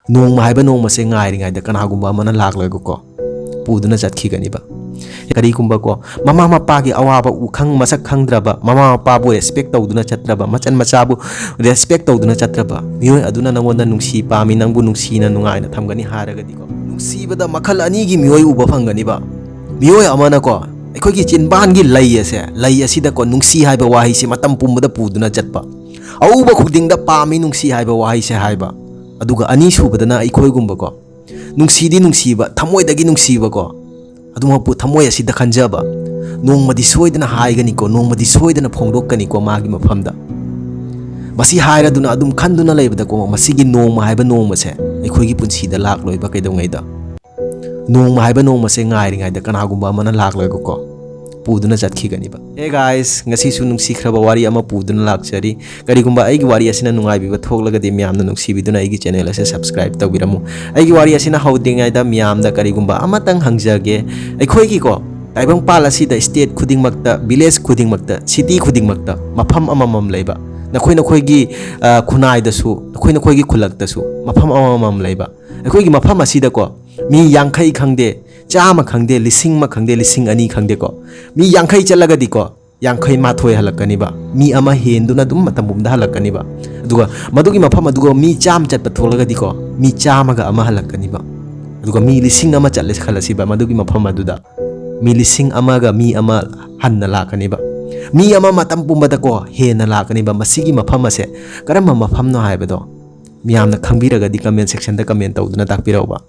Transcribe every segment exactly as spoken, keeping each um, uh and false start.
ꯅꯣꯡꯃ ꯍꯥꯏꯕ ꯅꯣꯡꯃꯁꯦ ꯉꯥꯏꯔꯤꯉꯩꯗ ꯀꯅꯥꯒꯨꯝꯕ ꯑꯃꯅ ꯂꯥꯛꯂꯒꯀꯣ ꯄꯨꯗꯨꯅ ꯆꯠꯈꯤꯒꯅꯤꯕ꯫ ꯀꯔꯤꯒꯨꯝꯕꯀꯣ, ꯃꯃꯥ ꯃꯄꯥꯒꯤ ꯑꯋꯥꯕ ꯎꯈꯪ ꯃꯁꯛ ꯈꯪꯗ꯭ꯔꯕ, ꯃꯃꯥ ꯃꯄꯥꯕꯨ ꯔꯦꯁꯄꯦꯛ ꯇꯧꯗꯨꯅ ꯆꯠꯇ꯭ꯔꯕ, ꯃꯆꯟ ꯃꯆꯥꯕꯨ ꯔꯦꯁꯄꯦꯛ ꯇꯧꯗꯨꯅ ꯆꯠꯇ꯭ꯔꯕ ꯃꯤꯑꯣꯏ ꯑꯗꯨꯅ ꯅꯪꯉꯣꯟꯗ ꯅꯨꯡꯁꯤ ꯄꯥꯝꯃꯤ, ꯅꯪꯕꯨ ꯅꯨꯡꯁꯤꯅ ꯅꯨꯡꯉꯥꯏꯅ ꯊꯝꯒꯅꯤ ꯍꯥꯏꯔꯒꯗꯤꯀꯣ, ꯅꯨꯡꯁꯤꯕꯗ ꯃꯈꯜ ꯑꯅꯤꯒꯤ ꯃꯤꯑꯣꯏ ꯎꯕ ꯐꯪꯒꯅꯤꯕ꯫ ꯃꯤꯑꯣꯏ ꯑꯃꯅꯀꯣ, ꯑꯩꯈꯣꯏꯒꯤ ꯆꯤꯟꯕꯥꯟꯒꯤ ꯂꯩ ꯑꯁꯦ, ꯂꯩ ꯑꯁꯤꯗꯀꯣ ꯅꯨꯡꯁꯤ ꯍꯥꯏꯕ ꯋꯥꯍꯩꯁꯦ ꯃꯇꯝ ꯄꯨꯝꯕꯗ ꯄꯨꯗꯨꯅ ꯆꯠꯄ, ꯑꯎꯕ ꯈꯨꯗꯤꯡꯗ ꯄꯥꯝꯃꯤ, ꯅꯨꯡꯁꯤ ꯍꯥꯏꯕ ꯋꯥꯍꯩꯁꯦ ꯍꯥꯏꯕ꯫ ꯑꯗꯨꯒ ꯑꯅꯤꯁꯨꯕꯗꯅ ꯑꯩꯈꯣꯏꯒꯨꯝꯕꯀꯣ, ꯅꯨꯡꯁꯤꯗꯤ ꯅꯨꯡꯁꯤꯕ, ꯊꯃꯣꯏꯗꯒꯤ ꯅꯨꯡꯁꯤꯕꯀꯣ, ꯑꯗꯨꯃꯛꯄꯨ ꯊꯃꯣꯏ ꯑꯁꯤꯗ ꯈꯟꯖꯕ, ꯅꯣꯡꯃꯗꯤ ꯁꯣꯏꯗꯅ ꯍꯥꯏꯒꯅꯤꯀꯣ, ꯅꯣꯡꯃꯗꯤ ꯁꯣꯏꯗꯅ ꯐꯣꯡꯗꯣꯛꯀꯅꯤꯀꯣ ꯃꯥꯒꯤ ꯃꯐꯝꯗ꯫ ꯃꯁꯤ ꯍꯥꯏꯔꯗꯨꯅ ꯑꯗꯨꯝ ꯈꯟꯗꯨꯅ ꯂꯩꯕꯗꯀꯣ, ꯃꯁꯤꯒꯤ ꯅꯣꯡꯃ ꯍꯥꯏꯕ ꯅꯣꯡꯃꯁꯦ ꯑꯩꯈꯣꯏꯒꯤ ꯄꯨꯟꯁꯤꯗ ꯂꯥꯛꯂꯣꯏꯕ ꯀꯩꯗꯧꯉꯩꯗ꯫ ꯅꯣꯡꯃ ꯍꯥꯏꯕ ꯅꯣꯡꯃꯁꯦ ꯉꯥꯏꯔꯤꯉꯩꯗ ꯀꯅꯥꯒꯨꯝꯕ ꯑꯃꯅ ꯂꯥꯛꯂꯒꯀꯣ ꯄꯨꯗꯨꯅ ꯆꯠꯈꯤꯒꯅꯤꯕ꯫ Hey guys, ꯉꯁꯤꯁꯨ ꯅꯨꯡꯁꯤꯈ꯭ꯔꯕ ꯋꯥꯔꯤ ꯑꯃ ꯄꯨꯗꯨꯅ ꯂꯥꯛꯆꯔꯤ꯫ ꯀꯔꯤꯒꯨꯝꯕ ꯑꯩꯒꯤ ꯋꯥꯔꯤ ꯑꯁꯤꯅ ꯅꯨꯡꯉꯥꯏꯕꯤꯕ ꯊꯣꯛꯂꯒꯗꯤ ꯃꯌꯥꯝꯅ ꯅꯨꯡꯁꯤꯕꯤꯗꯨꯅ ꯑꯩꯒꯤ ꯆꯦꯅꯦꯜ ꯑꯁꯤ ꯁꯕꯁꯀ꯭ꯔꯥꯏꯕ ꯇꯧꯕꯤꯔꯝꯃꯨ꯫ ꯑꯩꯒꯤ ꯋꯥꯔꯤ ꯑꯁꯤꯅ ꯍꯧꯗ꯭ꯔꯤꯉꯩꯗ ꯃꯌꯥꯝꯗ ꯀꯔꯤꯒꯨꯝꯕ ꯑꯃꯇꯪ ꯍꯪꯖꯒꯦ꯫ ꯑꯩꯈꯣꯏꯒꯤꯀꯣ ꯇꯥꯏꯕꯪꯄꯥꯜ ꯑꯁꯤꯗ ꯁ꯭ꯇꯦꯠ ꯈꯨꯗꯤꯡꯃꯛꯇ, ꯚꯤꯂꯦꯖ ꯈꯨꯗꯤꯡꯃꯛꯇ, ꯁꯤꯇꯤ ꯈꯨꯗꯤꯡꯃꯛꯇ ꯃꯐꯝ ꯑꯃꯃꯝ ꯂꯩꯕ, ꯅꯈꯣꯏ ꯅꯈꯣꯏꯒꯤ, ꯑ, ꯈꯨꯟꯅꯥꯏꯗꯁꯨ, ꯅꯈꯣꯏ ꯅꯈꯣꯏꯒꯤ ꯈꯨꯜꯂꯛꯇꯁꯨ ꯃꯐꯝ ꯑꯃꯃꯝ ꯂꯩꯕ, ꯑꯩꯈꯣꯏꯒꯤ ꯃꯐꯝ ꯑꯁꯤꯗꯀꯣ ꯃꯤ ꯌꯥꯡꯈꯩ ꯈꯪꯗꯦ, ꯆꯥꯝꯃ ꯈꯪꯗꯦ, ꯂꯤꯁꯤꯡ ꯑꯃ ꯈꯪꯗꯦ, ꯂꯤꯁꯤꯡ ꯑꯅꯤ ꯈꯪꯗꯦꯀꯣ, ꯃꯤ ꯌꯥꯡꯈꯩ ꯆꯠꯂꯒꯗꯤꯀꯣ ꯌꯥꯡꯈꯩ ꯃꯥꯊꯣꯏ ꯍꯜꯂꯛꯀꯅꯤꯕ, ꯃꯤ ꯑꯃ ꯍꯦꯟꯗꯨꯅ ꯑꯗꯨꯝ ꯃꯇꯝ ꯄꯨꯝꯕꯗ ꯍꯜꯂꯛꯀꯅꯤꯕ꯫ ꯑꯗꯨꯒ ꯃꯗꯨꯒꯤ ꯃꯐꯝ ꯑꯗꯨꯒ ꯃꯤ ꯆꯥꯝꯃ ꯆꯠꯄ ꯊꯣꯛꯂꯒꯗꯤꯀꯣ, ꯃꯤ ꯆꯥꯝꯃꯒ ꯑꯃ ꯍꯜꯂꯛꯀꯅꯤꯕ꯫ ꯑꯗꯨꯒ ꯃꯤ ꯂꯤꯁꯤꯡ ꯑꯃ ꯆꯠꯂꯦ ꯈꯜꯂꯁꯤꯕ, ꯃꯗꯨꯒꯤ ꯃꯐꯝ ꯑꯗꯨꯗ ꯃꯤ ꯂꯤꯁꯤꯡ ꯑꯃꯒ ꯃꯤ ꯑꯃ ꯍꯟꯅ ꯂꯥꯛꯀꯅꯤꯕ꯫ ꯃꯤ ꯑꯃ ꯃꯇꯝ ꯄꯨꯝꯕꯗꯀꯣ ꯍꯦꯟꯅ ꯂꯥꯛꯀꯅꯤꯕ꯫ ꯃꯁꯤꯒꯤ ꯃꯐꯝ ꯑꯁꯦ ꯀꯔꯝꯕ ꯃꯐꯝꯅꯣ ꯍꯥꯏꯕꯗꯣ ꯃꯤꯌꯥꯝꯅ ꯈꯪꯕꯤꯔꯒꯗꯤ ꯀꯃꯦꯟ ꯁꯦꯛꯁꯟꯗ ꯀꯃꯦꯟ ꯇꯧꯗꯨꯅ ꯇꯥꯛꯄꯤꯔꯛꯎꯕ꯫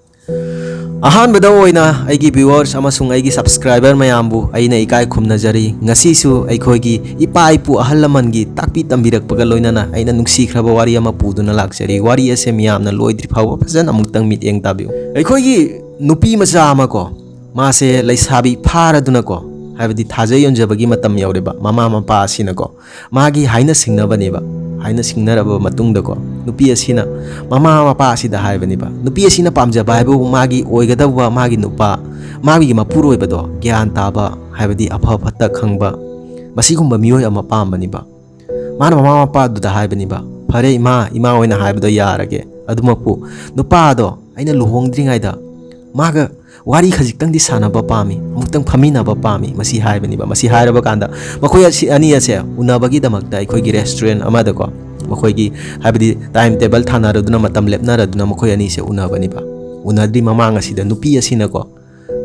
ꯑꯍꯥꯟꯕꯗ ꯑꯣꯏꯅ ꯑꯩꯒꯤ ꯚ꯭ꯌꯨꯋꯔꯁ ꯑꯃꯁꯨꯡ ꯑꯩꯒꯤ ꯁꯕꯁꯀ꯭ꯔꯥꯏꯕꯔ ꯃꯌꯥꯝꯕꯨ ꯑꯩꯅ ꯏꯀꯥꯏ ꯈꯨꯝꯅꯖꯔꯤ꯫ ꯉꯁꯤꯁꯨ ꯑꯩꯈꯣꯏꯒꯤ ꯏꯄꯥ ꯏꯄꯨ ꯑꯍꯜ ꯂꯃꯟꯒꯤ ꯇꯥꯛꯄꯤ ꯇꯝꯕꯤꯔꯛꯄꯒ ꯂꯣꯏꯅꯅ ꯑꯩꯅ ꯅꯨꯡꯁꯤꯈ꯭ꯔꯕ ꯋꯥꯔꯤ ꯑꯃ ꯄꯨꯗꯨꯅ ꯂꯥꯛꯆꯔꯤ꯫ ꯋꯥꯔꯤ ꯑꯁꯦ ꯃꯤꯌꯥꯝꯅ ꯂꯣꯏꯗ꯭ꯔꯤ ꯐꯥꯎꯕ ꯐꯖꯅ ꯑꯃꯨꯛꯇꯪ ꯃꯤꯠꯌꯦꯡ ꯇꯥꯕꯤꯌꯨ꯫ ꯑꯩꯈꯣꯏꯒꯤ ꯅꯨꯄꯤ ꯃꯆꯥ ꯑꯃ ꯀꯣ, ꯃꯥꯁꯦ ꯂꯩꯁꯥꯕꯤ ꯐꯥꯔꯗꯨꯅꯀꯣ, ꯍꯥꯏꯕꯗꯤ ꯊꯥꯖ ꯌꯣꯟꯖꯕꯒꯤ ꯃꯇꯝ ꯌꯧꯔꯦꯕ꯫ ꯃꯃꯥ ꯃꯄꯥ ꯑꯁꯤꯅꯀꯣ ꯃꯥꯒꯤ ꯍꯥꯏꯅ ꯁꯤꯡꯅꯕꯅꯦꯕ꯫ ꯍꯥꯏꯅ ꯁꯤꯡꯅꯔꯕ ꯃꯇꯨꯡꯗꯀꯣ, ꯅꯨꯄꯤ ꯑꯁꯤꯅ ꯃꯃꯥ ꯃꯄꯥ ꯑꯁꯤꯗ ꯍꯥꯏꯕꯅꯦꯕ꯫ ꯅꯨꯄꯤ ꯑꯁꯤꯅ ꯄꯥꯝꯖꯕ ꯍꯥꯏꯕꯕꯨ ꯃꯥꯒꯤ ꯑꯣꯏꯒꯗꯧꯕ ꯃꯥꯒꯤ ꯅꯨꯄꯥ, ꯃꯥꯒꯤ ꯃꯄꯨꯔꯣꯏꯕꯗꯣ ꯒ꯭ꯌꯥꯟ ꯇꯥꯕ, ꯍꯥꯏꯕꯗꯤ ꯑꯐ ꯐꯠꯇ ꯈꯪꯕ, ꯃꯁꯤꯒꯨꯝꯕ ꯃꯤꯑꯣꯏ ꯑꯃ ꯄꯥꯝꯕꯅꯦꯕ꯫ ꯃꯥꯅ ꯃꯃꯥ ꯃꯄꯥꯗꯨꯗ ꯍꯥꯏꯕꯅꯦꯕ, "ꯐꯔꯦ ꯏꯃꯥ, ꯏꯃꯥ ꯑꯣꯏꯅ ꯍꯥꯏꯕꯗꯣ ꯌꯥꯔꯒꯦ, ꯑꯗꯨꯃꯛꯄꯨ ꯅꯨꯄꯥꯗꯣ ꯑꯩꯅ ꯂꯨꯍꯣꯡꯗ꯭ꯔꯤꯉꯩꯗ ꯃꯥꯒ ꯋꯥꯔꯤ ꯈꯖꯤꯛꯇꯪꯗꯤ ꯁꯥꯟꯅꯕ ꯄꯥꯝꯃꯤ, ꯑꯃꯨꯛꯇꯪ ꯐꯝꯃꯤꯟꯅꯕ ꯄꯥꯝꯃꯤ, ꯃꯁꯤ ꯍꯥꯏꯕꯅꯤꯕ꯫ ꯃꯁꯤ ꯍꯥꯏꯔꯕ ꯀꯥꯟꯗ ꯃꯈꯣꯏ ꯑꯁꯤ ꯑꯅꯤ ꯑꯁꯦ ꯎꯅꯕꯒꯤꯗꯃꯛꯇ ꯑꯩꯈꯣꯏꯒꯤ restaurant ꯑꯃꯗꯀꯣ, ꯃꯈꯣꯏꯒꯤ, ꯍꯥꯏꯕꯗꯤ, time table ꯊꯥꯅꯔꯗꯨꯅ, ꯃꯇꯝ ꯂꯦꯞꯅꯔꯗꯨꯅ ꯃꯈꯣꯏ ꯑꯅꯤꯁꯦ ꯎꯅꯕꯅꯤꯕ꯫ ꯎꯅꯗ꯭ꯔꯤ ꯃꯃꯥꯡ ꯑꯁꯤꯗ ꯅꯨꯄꯤ ꯑꯁꯤꯅꯀꯣ,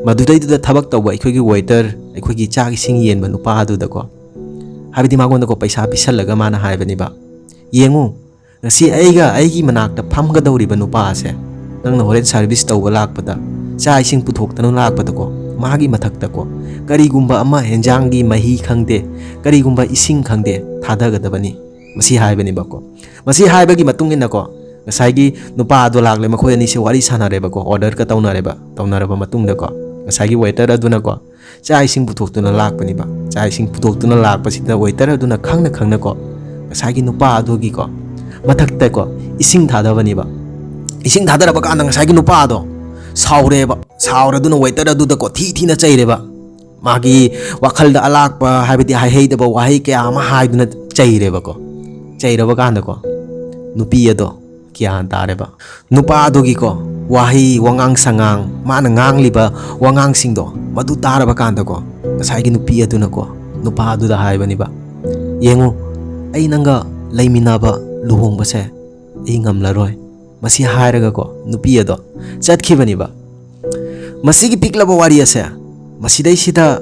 ꯃꯗꯨꯗꯩꯗꯨꯗ ꯊꯕꯛ ꯇꯧꯕ ꯑꯩꯈꯣꯏꯒꯤ waiter, ꯑꯩꯈꯣꯏꯒꯤ ꯆꯥꯛ ꯏꯁꯤꯡ ꯌꯦꯟꯕ ꯅꯨꯄꯥ ꯑꯗꯨꯗꯀꯣ, ꯍꯥꯏꯕꯗꯤ ꯃꯉꯣꯟꯗꯀꯣ ꯄꯩꯁꯥ ꯄꯤꯁꯜꯂꯒ ꯃꯥꯅ ꯍꯥꯏꯕꯅꯤꯕ, "ꯌꯦꯡꯉꯨ, ꯉꯁꯤ ꯑꯩꯒ ꯑꯩꯒꯤ ꯃꯅꯥꯛꯇ ꯐꯝꯒꯗꯧꯔꯤꯕ ꯅꯨꯄꯥ ꯑꯁꯦ ꯅꯪꯅ ꯍꯣꯔꯦꯟ service ꯇꯧꯕ ꯂꯥꯛꯄꯗ, ꯆꯥꯛ ꯏꯁꯤꯡ ꯄꯨꯊꯣꯛꯇꯅ ꯂꯥꯛꯄꯗꯀꯣ, ꯃꯥꯒꯤ ꯃꯊꯛꯇꯀꯣ ꯀꯔꯤꯒꯨꯝꯕ ꯑꯃ, ꯍꯦꯟꯖꯥꯡꯒꯤ ꯃꯍꯤ ꯈꯪꯗꯦ, ꯀꯔꯤꯒꯨꯝꯕ ꯏꯁꯤꯡ ꯈꯪꯗꯦ, ꯊꯥꯗꯒꯗꯕꯅꯤ", ꯃꯁꯤ ꯍꯥꯏꯕꯅꯦꯕꯀꯣ꯫ ꯃꯁꯤ ꯍꯥꯏꯕꯒꯤ ꯃꯇꯨꯡ ꯏꯟꯅꯀꯣ, ꯉꯁꯥꯏꯒꯤ ꯅꯨꯄꯥ ꯑꯗꯣ ꯂꯥꯛꯂꯦ, ꯃꯈꯣꯏ ꯑꯅꯤꯁꯦ ꯋꯥꯔꯤ ꯁꯥꯟꯅꯔꯦꯕꯀꯣ, order ꯀ ꯇꯧꯅꯔꯦꯕ꯫ ꯇꯧꯅꯔꯕ ꯃꯇꯨꯡꯗꯀꯣ, ꯉꯁꯥꯏꯒꯤ waiter ꯑꯗꯨꯅꯀꯣ ꯆꯥꯛ ꯏꯁꯤꯡ ꯄꯨꯊꯣꯛꯇꯨꯅ ꯂꯥꯛꯄꯅꯦꯕ꯫ ꯆꯥꯛ ꯏꯁꯤꯡ ꯄꯨꯊꯣꯛꯇꯨꯅ ꯂꯥꯛꯄꯁꯤꯗ waiter ꯑꯗꯨꯅ ꯈꯪꯅ ꯈꯪꯅꯀꯣ ꯉꯁꯥꯏꯒꯤ ꯅꯨꯄꯥ ꯑꯗꯨꯒꯤꯀꯣ ꯃꯊꯛꯇꯀꯣ ꯏꯁꯤꯡ ꯊꯥꯗꯕꯅꯦꯕ꯫ ꯏꯁꯤꯡ ꯊꯥꯗꯔꯕ ꯀꯥꯟꯗ ꯉꯁꯥꯏꯒꯤ ꯅꯨꯄꯥ ꯑꯗꯣ ꯁꯥꯎꯔꯦꯕ꯫ ꯁꯥꯎꯔꯗꯨꯅ waiter ꯑꯗꯨꯗꯀꯣ ꯊꯤ ꯊꯤꯅ ꯆꯩꯔꯦꯕ꯫ ꯃꯥꯒꯤ ꯋꯥꯈꯜꯗ ꯑꯂꯥꯛꯄ, ꯍꯥꯏꯕꯗꯤ ꯍꯥꯏꯍꯩꯗꯕ ꯋꯥꯍꯩ ꯀꯌꯥ ꯑꯃ ꯍꯥꯏꯗꯨꯅ ꯆꯩꯔꯦꯕꯀꯣ꯫ ꯆꯩꯔꯕ ꯀꯥꯟꯗꯀꯣ ꯅꯨꯄꯤ ꯑꯗꯣ ꯒ꯭ꯌꯥꯟ ꯇꯥꯔꯦꯕ꯫ ꯅꯨꯄꯥ ꯑꯗꯨꯒꯤꯀꯣ ꯋꯥꯍꯩ, ꯋꯥꯉꯥꯡ ꯁꯉꯥꯡ, ꯃꯥꯅ ꯉꯥꯡꯂꯤꯕ ꯋꯥꯉꯥꯡꯁꯤꯡꯗꯣ ꯃꯗꯨ ꯇꯥꯔꯕ ꯀꯥꯟꯗꯀꯣ, ꯉꯁꯥꯏꯒꯤ ꯅꯨꯄꯤ ꯑꯗꯨꯅꯀꯣ ꯅꯨꯄꯥ ꯑꯗꯨꯗ ꯍꯥꯏꯕꯅꯦꯕ, "ꯌꯦꯡꯉꯨ, ꯑꯩ ꯅꯪꯒ ꯂꯩꯃꯤꯟꯅꯕ, ꯂꯨꯍꯣꯡꯕꯁꯦ ꯑꯩ ꯉꯝꯂꯔꯣꯏ", ꯃꯁꯤ ꯍꯥꯏꯔꯒꯀꯣ ꯅꯨꯄꯤ ꯑꯗꯣ ꯆꯠꯈꯤꯕꯅꯦꯕ꯫ ꯃꯁꯤꯒꯤ ꯄꯤꯛꯂꯕ ꯋꯥꯔꯤ ꯑꯁꯦ, ꯃꯁꯤꯗꯩꯁꯤꯗ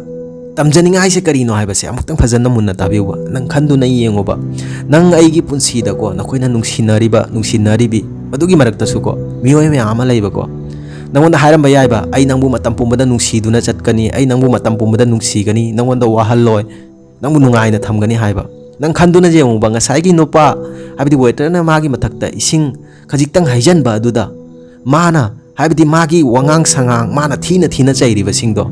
ꯇꯝꯖꯅꯤꯡꯉꯥꯏꯁꯦ ꯀꯔꯤꯅꯣ ꯍꯥꯏꯕꯁꯦ ꯑꯃꯨꯛꯇꯪ ꯐꯖꯅ ꯃꯨꯟꯅ ꯇꯥꯕꯤꯌꯨꯕ꯫ ꯅꯪ ꯈꯟꯗꯨꯅ ꯌꯦꯡꯉꯨꯕ, ꯅꯪ ꯑꯩꯒꯤ ꯄꯨꯟꯁꯤꯗꯀꯣ ꯅꯈꯣꯏꯅ ꯅꯨꯡꯁꯤꯅꯔꯤꯕ, ꯅꯨꯡꯁꯤꯅꯔꯤꯕꯤ, ꯃꯗꯨꯒꯤ ꯃꯔꯛꯇꯁꯨꯀꯣ ꯃꯤꯑꯣꯏ ꯃꯌꯥꯝ ꯑꯃ ꯂꯩꯕꯀꯣ꯫ ꯅꯪꯉꯣꯟꯗ ꯍꯥꯏꯔꯝꯕ ꯌꯥꯏꯕ, "ꯑꯩ ꯅꯪꯕꯨ ꯃꯇꯝ ꯄꯨꯝꯕꯗ ꯅꯨꯡꯁꯤꯗꯨꯅ ꯆꯠꯀꯅꯤ, ꯑꯩ ꯅꯪꯕꯨ ꯃꯇꯝ ꯄꯨꯝꯕꯗ ꯅꯨꯡꯁꯤꯒꯅꯤ, ꯅꯪꯉꯣꯟꯗ ꯋꯥꯍꯜꯂꯣꯏ, ꯅꯪꯕꯨ ꯅꯨꯡꯉꯥꯏꯅ ꯊꯝꯒꯅꯤ" ꯍꯥꯏꯕ꯫ ꯅꯪ ꯈꯟꯗꯨꯅ ꯌꯦꯡꯉꯨꯕ, ꯉꯁꯥꯏꯒꯤ ꯅꯨꯄꯥ, ꯍꯥꯏꯕꯗꯤ waiter ꯅ ꯃꯥꯒꯤ ꯃꯊꯛꯇ ꯏꯁꯤꯡ ꯈꯖꯤꯛꯇꯪ ꯍꯩꯖꯤꯟꯕ ꯑꯗꯨꯗ ꯃꯥꯅ, ꯍꯥꯏꯕꯗꯤ ꯃꯥꯒꯤ ꯋꯥꯉꯥꯡ ꯁꯉꯥꯡ, ꯃꯥꯅ ꯊꯤꯅ ꯊꯤꯅ ꯆꯩꯔꯤꯕꯁꯤꯡꯗꯣ,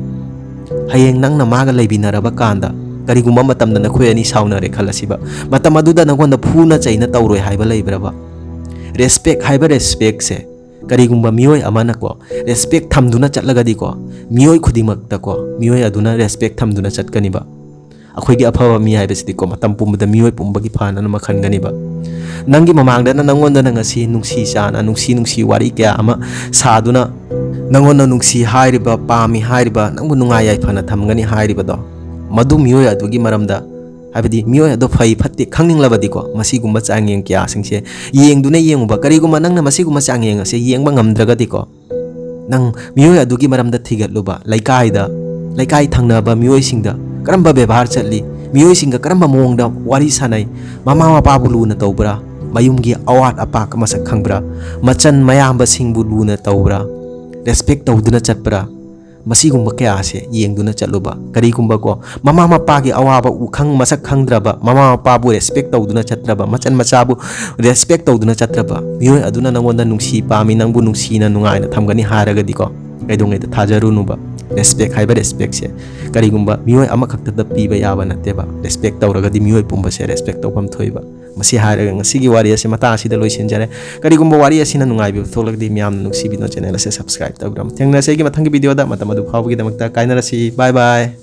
ꯍꯌꯦꯡ ꯅꯪꯅ ꯃꯥꯒ ꯂꯩꯃꯤꯟꯅꯔꯕ ꯀꯥꯟꯗ, ꯀꯔꯤꯒꯨꯝꯕ ꯃꯇꯝꯗ ꯅꯈꯣꯏ ꯑꯅꯤ ꯁꯥꯎꯅꯔꯦ ꯈꯜꯂꯁꯤꯕ, ꯃꯇꯝ ꯑꯗꯨꯗ ꯅꯪꯉꯣꯟꯗ ꯐꯨꯅ ꯆꯩꯅ ꯇꯧꯔꯣꯏ ꯍꯥꯏꯕ ꯂꯩꯕ꯭ꯔꯕ? Respect ꯍꯥꯏꯕ respect ꯁꯦ, ꯀꯔꯤꯒꯨꯝꯕ ꯃꯤꯑꯣꯏ ꯑꯃꯅꯀꯣ respect ꯊꯝꯗꯨꯅ ꯆꯠꯂꯒꯗꯤꯀꯣ, ꯃꯤꯑꯣꯏ ꯈꯨꯗꯤꯡꯃꯛꯇꯀꯣ ꯃꯤꯑꯣꯏ ꯑꯗꯨꯅ respect ꯊꯝꯗꯨꯅ ꯆꯠꯀꯅꯤꯕ꯫ ꯑꯩꯈꯣꯏꯒꯤ ꯑꯐꯕ ꯃꯤ ꯍꯥꯏꯕꯁꯤꯗꯤꯀꯣ ꯃꯇꯝ ꯄꯨꯝꯕꯗ ꯃꯤꯑꯣꯏ ꯄꯨꯝꯕꯒꯤ ꯐꯅꯅꯕ ꯈꯟꯒꯅꯤꯕ꯫ ꯅꯪꯒꯤ ꯃꯃꯥꯡꯗꯅ ꯅꯪꯉꯣꯟꯗꯅ ꯉꯁꯤ ꯅꯨꯡꯁꯤ ꯆꯥꯅ, ꯅꯨꯡꯁꯤ ꯅꯨꯡꯁꯤ ꯋꯥꯔꯤ ꯀꯌꯥ ꯑꯃ ꯁꯥꯗꯨꯅ, ꯅꯪꯉꯣꯟꯗ ꯅꯨꯡꯁꯤ ꯍꯥꯏꯔꯤꯕ, ꯄꯥꯝꯃꯤ ꯍꯥꯏꯔꯤꯕ, ꯅꯪꯕꯨ ꯅꯨꯡꯉꯥꯏ ꯌꯥꯏꯐꯅ ꯊꯝꯒꯅꯤ ꯍꯥꯏꯔꯤꯕꯗꯣ, ꯃꯗꯨ ꯃꯤꯑꯣꯏ ꯑꯗꯨꯒꯤ ꯃꯔꯝꯗ, ꯍꯥꯏꯕꯗꯤ ꯃꯤꯑꯣꯏ ꯑꯗꯨ ꯐꯩ ꯐꯠꯇꯦ ꯈꯪꯅꯤꯡꯂꯕꯗꯤꯀꯣ, ꯃꯁꯤꯒꯨꯝꯕ ꯆꯥꯡꯌꯦꯡ ꯀꯌꯥꯁꯤꯡꯁꯦ ꯌꯦꯡꯗꯨꯅ ꯌꯦꯡꯉꯨꯕ꯫ ꯀꯔꯤꯒꯨꯝꯕ ꯅꯪꯅ ꯃꯁꯤꯒꯨꯝꯕ ꯆꯥꯡꯌꯦꯡ ꯑꯁꯦ ꯌꯦꯡꯕ ꯉꯝꯗ꯭ꯔꯒꯗꯤꯀꯣ, ꯅꯪ ꯃꯤꯑꯣꯏ ꯑꯗꯨꯒꯤ ꯃꯔꯝꯗ ꯊꯤꯒꯠꯂꯨꯕ꯫ ꯂꯩꯀꯥꯏꯗ, ꯂꯩꯀꯥꯏ ꯊꯪꯅꯕ ꯃꯤꯑꯣꯏꯁꯤꯡꯗ ꯀꯔꯝꯕ ꯕꯦꯕꯥꯔ ꯆꯠꯂꯤ, ꯃꯤꯑꯣꯏꯁꯤꯡꯒ ꯀꯔꯝꯕ ꯃꯑꯣꯡꯗ ꯋꯥꯔꯤ ꯁꯥꯟꯅꯩ, ꯃꯃꯥ ꯃꯄꯥꯕꯨ ꯂꯨꯅ ꯇꯧꯕ꯭ꯔꯥ, ꯃꯌꯨꯝꯒꯤ ꯑꯋꯥꯠ ꯑꯄꯥ ꯃꯁꯛ ꯈꯪꯕ꯭ꯔꯥ, ꯃꯆꯟ ꯃꯌꯥꯝꯕꯁꯤꯡꯕꯨ ꯂꯨꯅ ꯇꯧꯕ꯭ꯔꯥ, ꯔꯦꯁꯄꯦꯛ ꯇꯧꯗꯨꯅ ꯆꯠꯄ꯭ꯔꯥ, ꯃꯁꯤꯒꯨꯝꯕ ꯀꯌꯥ ꯑꯁꯦ ꯌꯦꯡꯗꯨꯅ ꯆꯠꯂꯨꯕ꯫ ꯀꯔꯤꯒꯨꯝꯕꯀꯣ, ꯃꯃꯥ ꯃꯄꯥꯒꯤ ꯑꯋꯥꯕ ꯎꯈꯪ ꯃꯁꯛ ꯈꯪꯗ꯭ꯔꯕ, ꯃꯃꯥ ꯃꯄꯥꯕꯨ ꯔꯦꯁꯄꯦꯛ ꯇꯧꯗꯨꯅ ꯆꯠꯇ꯭ꯔꯕ, ꯃꯆꯟ ꯃꯆꯥꯕꯨ ꯔꯦꯁꯄꯦꯛ ꯇꯧꯗꯨꯅ ꯆꯠꯇ꯭ꯔꯕ ꯃꯤꯑꯣꯏ ꯑꯗꯨꯅ ꯅꯪꯉꯣꯟꯗ ꯅꯨꯡꯁꯤ ꯄꯥꯝꯃꯤ, ꯅꯪꯕꯨ ꯅꯨꯡꯁꯤꯅ ꯅꯨꯡꯉꯥꯏꯅ ꯊꯝꯒꯅꯤ ꯍꯥꯏꯔꯒꯗꯤꯀꯣ, ꯀꯩꯗꯧꯉꯩꯗ ꯊꯥꯖꯔꯨꯅꯨꯕ꯫ ꯔꯦꯁꯄꯦꯛ ꯍꯥꯏꯕ ꯔꯦꯁꯄꯦꯛꯁꯦ ꯀꯔꯤꯒꯨꯝꯕ ꯃꯤꯑꯣꯏ ꯑꯃꯈꯛꯇꯗ ꯄꯤꯕ ꯌꯥꯕ ꯅꯠꯇꯦꯕ꯫ ꯔꯦꯁꯄꯦꯛ ꯇꯧꯔꯒꯗꯤ ꯃꯤꯑꯣꯏ ꯄꯨꯝꯕꯁꯦ ꯔꯦꯁꯄꯦꯛ ꯇꯧꯐꯝ ꯊꯣꯛꯏꯕ꯫ ꯃꯁꯤ ꯍꯥꯏꯔꯒ ꯉꯁꯤꯒꯤ ꯋꯥꯔꯤ ꯑꯁꯤ ꯃꯇꯥꯡ ꯑꯁꯤꯗ ꯂꯣꯏꯁꯤꯟꯖꯔꯦ꯫ ꯀꯔꯤꯒꯨꯝꯕ ꯋꯥꯔꯤ ꯑꯁꯤꯅ ꯅꯨꯡꯉꯥꯏꯕꯤꯕ ꯊꯣꯛꯂꯒꯗꯤ ꯃꯤꯌꯥꯝꯅ ꯅꯨꯡꯁꯤꯕꯤꯗꯨꯅ ꯆꯦꯅꯦꯜ ꯑꯁꯦ ꯁꯕꯁꯀ꯭ꯔꯥꯏꯕ ꯇꯧꯕꯤꯔꯝꯃꯨ꯫ ꯊꯦꯡꯅꯁꯦ ꯑꯩꯒꯤ ꯃꯊꯪꯒꯤ ꯚꯤꯗꯤꯑꯣꯗ꯫ ꯃꯇꯝ ꯑꯗꯨ ꯐꯥꯎꯕꯒꯤꯗꯃꯛꯇ ꯀꯥꯏꯅꯔꯁꯤ꯫ ꯕꯥꯏ ꯕꯥꯏ꯫